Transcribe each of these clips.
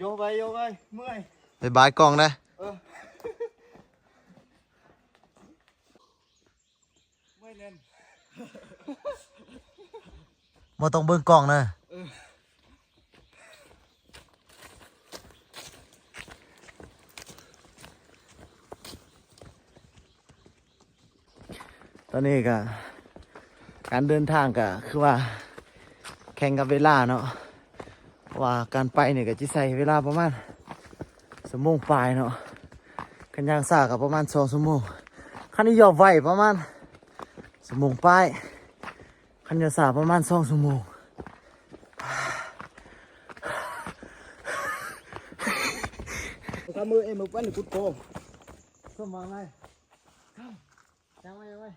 ໂຍໄວ້ ໂຍໄວ້ ເມື່ອຍ. ບາຍບາຍກ້ອງເດີ. ເອີ ເມື່ອຍແໜ້ນ. ບໍ່ຕ້ອງເບິ່ງກ້ອງເດີ. ເອີ ຕອນນີ້ກະ ການເດີນທາງກະຄືວ່າແຂ່ງກັບເວລາເນາະ ເພາະວ່າການໄປນີ້ກະຊິໃຊ້ເວລາປະມານຊົ່ວໂມງປາຍເນາະ, ຄັນຍ່າງຊ້າກະປະມານສອງຊົ່ວໂມງ, ຄັນນີ້ຢອບໄວປະມານຊົ່ວໂມງປາຍ, ຄັນຍ່າງຊ້າປະມານສອງຊົ່ວໂມງ. ກະມືເອ ມືປັນກຸດໂກ ສົມຫວັງໄດ. ຍັງໄວ້ ຍັງໄວ້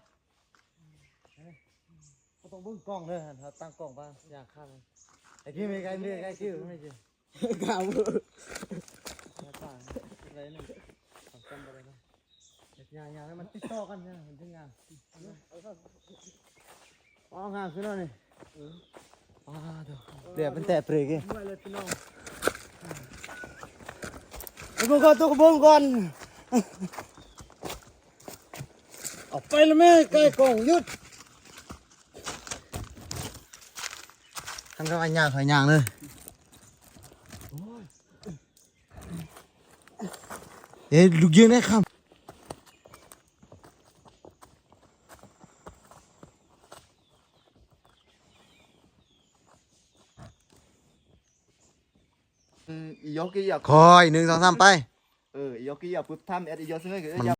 ບໍ່ຕ້ອງເບິ່ງກ້ອງເດີ, ເຮົາຕັ້ງກ້ອງປະ ຢ່າຂ້າມ. ໄອ້ຄິວ ໄອ້ຄິວ ໄອ້ຄິວ ໄອ້ຄິວ ກາວ ໄດ້ໜຶ່ງ ສອງ ສາມ ບໍ່ໄດ້ນະ. ຢ່າ ຢ່າໃຫ້ມັນຕິດຕໍ່ກັນ ມັນຈຶ່ງງາມ. ອໍ ງາມຂຶ້ນແລ້ວນີ້. ເອີ ອໍ ໂທ້ ເຫຼືອເປັນແຕະເປຣກອີກ. ເມື່ອຍເລີຍພີ່ນ້ອງ. ໄອ້ກູກະຕົກກະບົງກ່ອນ. ອອກໄປລະແມ່ ໄກ່ກອງ ຢຸດ. ຄັນເຂົາວ່າຍ່າງ ຂ້ອຍຍ່າງເລີຍ. ເອີ ລູກຢືນໄດ້ຄຳ. ອືມ ອີຢອກກີຢາ ຄ່ອຍ ໜຶ່ງ ສອງ ສາມ ໄປ. ເອີ ອີຢອກກີຢາ ປຶບ ທຳ ແອັດ ອີຢອກ ເຊິ່ງ